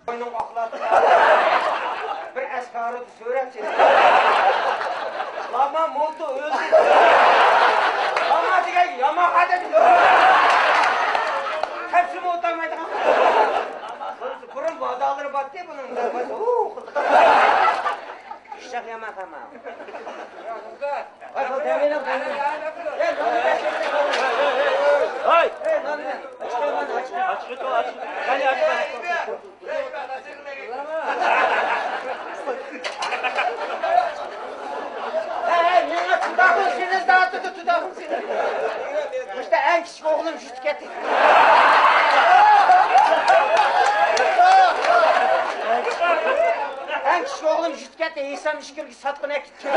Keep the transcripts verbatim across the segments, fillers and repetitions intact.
قوينۇڭغا ئاقلاتتى. بىر ئەسكى ئارىدا سۆرەپ چىقتى. لاما موتو ئۆلدى. لاما دېگەن ياماقا دەپ. تەپسىمۇ ئولتۇرمايدىغان. بۇرۇن بادالىرى باتتى بۇنىڭ. ئۇ، ئۇ. ئىششاق ياماقا ما. ھاي، خۇدا، دەمىنىڭ، دەمىنىڭ. ئەي، ناننى بەر، ناننى بەر. ھاي. ئەي، ناننى بەر. ئاچىقى، ئاچىقى، ئاچىقى. قېنى، ئاچىقى. ھەي، ھەي، مېڭە تۇتاغىن سېنى، زاتىدا تۇتاغىن سېنى. مۇشتا ئەڭ كىچىك ئوغلۇم يۈتۈپ كەتتى. ئەڭ كىچىك ئوغلۇم يۈتۈپ كەتتى، ھېسام ئىچكىرىگە ساتقىنى ئەكېتىپ.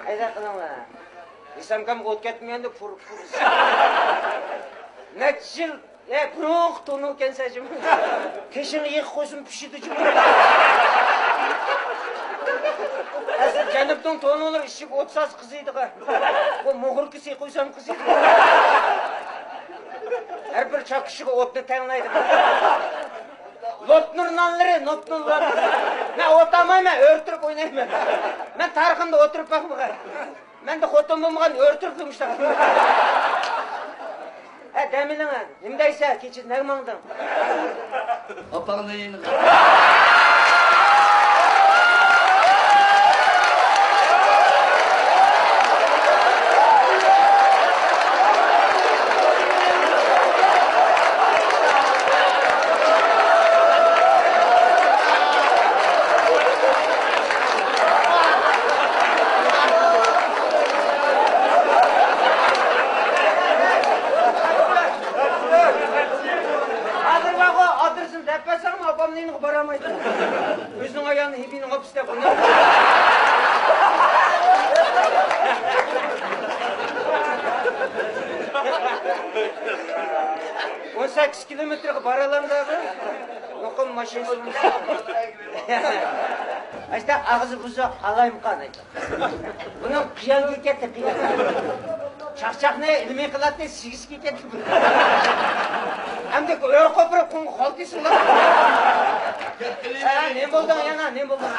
ھەيدە قىلىڭلار. ھېسامكام ئوت كەتمىگەندە پۇر، پۇر. نەچچە يىل، ئە، بۇرۇنقى تونۇۋكەنسەن جۇمۇ. تېشىڭغا يېقىپ قويسۇن پىشىدۇ جۇمۇ. ئەسلى جەنۇبنىڭ تونۇلىرى ئىچىگە ئوت سالسا قىزىيدىغان. بۇ مۇغۇركىسى قويسام قىزىيدىغان. ھەر بىر چاققۇچىغا ئوتنى تەڭلەيدىغان. لوپنۇر نانلىرى، لوپنۇرلار. مەن ئوت ئالمايمەن، ئۆرە تۇرۇپ ئوينايمەن. مەن تارىخىمدا ئولتۇرۇپ باقمىغان. مەندە خوتۇن بولمىغان، ئۆرە تۇرۇپ يۇمشاق. ھە، دەم ئېلىڭ، نېمە دەيسەن، كېچە نەگە ماڭدىڭ؟ ئاپاڭنىڭ يېنىغا. ھازىر بارغۇ، ئادرېسىنى دەپ بەرسەڭمۇ ئاپامنىڭ يېنىغا بارالمايدۇ. ئۆزىنىڭ ئايالىنى ھىبىنىڭ ئاپىسى دەپ ئويناپ. ئون سەككىز كىلومېتىرغا بارالامدا بۇ؟ يۇقۇم ماشىنىسى. ئاشتا ئاغزى بۇزۇق، قالايمىقان. بۇنىڭ قىيانغا كەتتى، قىيان. چاقچاقنى ئىلمىي قىلاتتى، سىگىسكە كەتتى. ئەمدى ئۆرە قوپۇرۇپ قۇمغا خالتىسىڭلار. ھە، نېمە بولدۇڭ يەنە، نېمە بولدۇڭ؟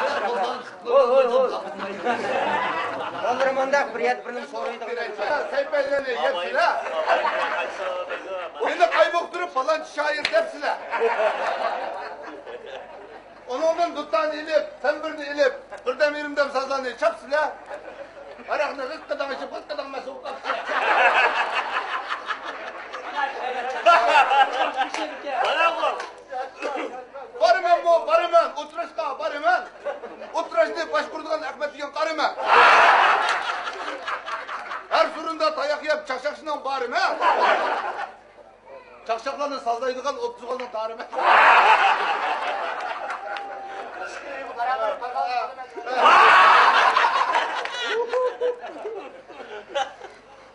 ھوي، ھوي، ھوي. بالىلىرىم مۇنداق بىر يەردە بىرنېمە سورايدىغان. سەيپەيلەرنى يەپسىلە. مېنى قايمۇقتۇرۇپ پالانچى شائىر دەپسىلە. ئۇنىڭدىن دۇتارنى ئېلىپ، تەمبۇرنى ئېلىپ، بىردەم يېرىمدەم سازلارنى چاپسىلە. ھاراقنى غىققىداڭ ئىچىپ، غىققىداڭ مەست بولۇپ قاپسىلە. بارىمەنمۇ، بارىمەن، ئولتۇراشقا بارىمەن. ئولتۇراشنى باشقۇرىدىغان ئەخمەت دېگەن قارىمەن. ھەر سورۇندا تاياق يەپ چاقچاقچىنىڭ بارىمەن. چاقچاقلارنى سازلايدىغان ئوتتۇز بالىنىڭ تارىمەن.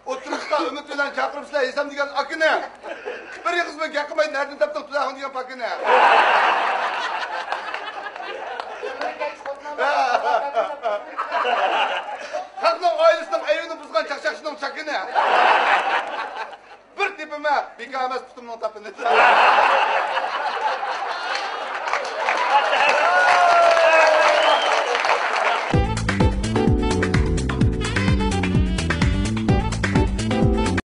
ئولتۇرۇشقا ئۈمىد بىلەن چاقىرىپسىلەر ھېسام دېگەن ئاكىنى. بىر ئېغىز بىلەن گەپ قىلماي، نەدىن تاپتىڭ تۇلاخۇن دېگەن پاكىنى؟ خەقنىڭ ئائىلىسىنىڭ ئەيىبىنى بۇزغان چاقچاقچىنىڭ چاكىنى. بىر تېپىمە، بىكار ئەمەس پۇتۇمنىڭ تاپىنى.